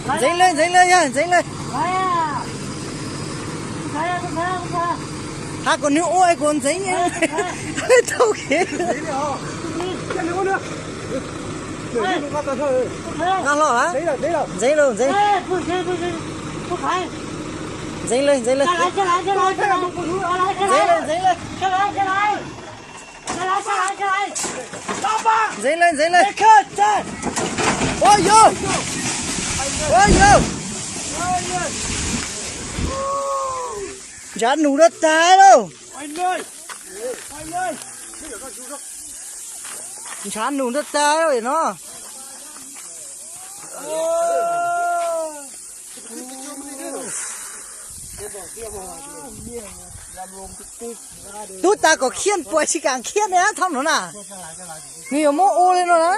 Ntxeev lawm, ntxeev lawm, yog ntxeev lawm. Hab kuv nws ua kuv ntxeev tau kev. Nqa hlo a. Ntxeev lawm, ntxeev. Ntxeev lawm, ntxeev lawm. Ntxeev lawm, ntxeev lawm. Ntxeev lawm, ntxeev lawm. Ua yog, ua yog. Ntshav num rau tag lauj. Ntshav num rau tag lauj no. Tub tas kom khiaj puas tsis kam khiaj ne, thaum no na. Nws yuav muab ua li no na.